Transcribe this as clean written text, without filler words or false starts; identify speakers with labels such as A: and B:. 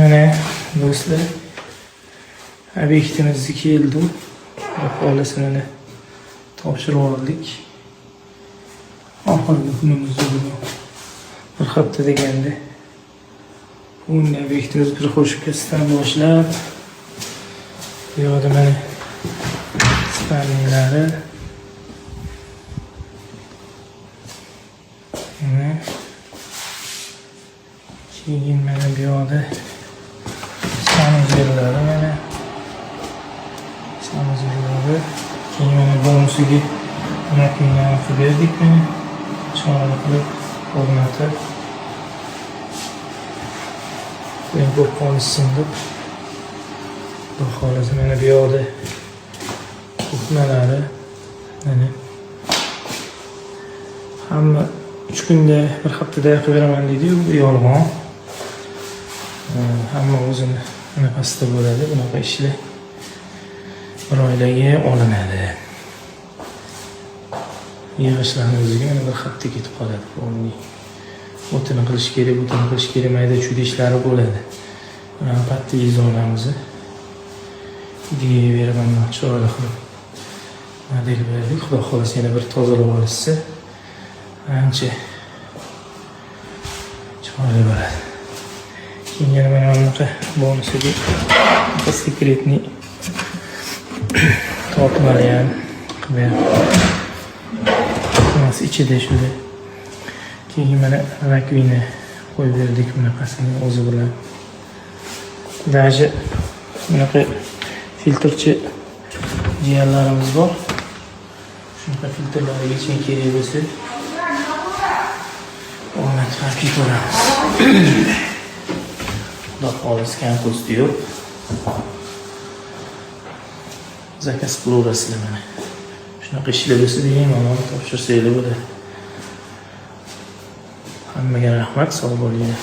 A: Mana do'stlar, obyektimizni keldi. Xudo xohlasa, mana topshirib oldik. Oxirgi kunimiz bugun. Bir hafta deganda. Bugungi obyektimiz прихожка sidan boshlab, bu yoqda mana спальни lari. Mana keyin mana bu yoqda санузел lari, mana санузел lari. Keyin mana bonusiga раковина qilib berdik, mana chiroyli qilib o'rnatib. Keyin ko'p qolishsin deb. Xudo xohlasa, mana bu yoqda кухня lari. Mana hamma 3 kunda, bir haftada qilib beraman deydiyu, bu yolg'on. Hamma o'zini anaqasida bo'ladi. Bunaqa ishlar bir oylarga olinadi. Yig'ishlarni o'ziga mana bir hafta ketib qoladi полный. O'tini qilish kerak, o'tini qilish kerak, mayda chuyda ishlari bo'ladi. Mana patta zonamiz. Ideya berib, mana chiroyli qilib model berdik. Xudo xohlasa, yana bir tozalab olishsa, ancha chiroyli bo'ladi. Keyin yana mana bunaqa bonusiga секретный tortmali ham qilib berdik. Hammasi ichida shuda. Keyin mana раковина qo'yib berdik bunaqasini o'zi bilan. Даже bunaqa filtrchi jiyanlarimiz bor. Shunaqa filtrlarga hech kerak bo'lsa, o'rnatib ham ketaveramiz. Xudo xohlasa, kompost yo'q. Заказ qilaverasizlar mana. Shunaqa ishlar bo'lsa, bemalol topshirsanglar bo'ladi. Hammaga rahmat, sog' bo'linglar.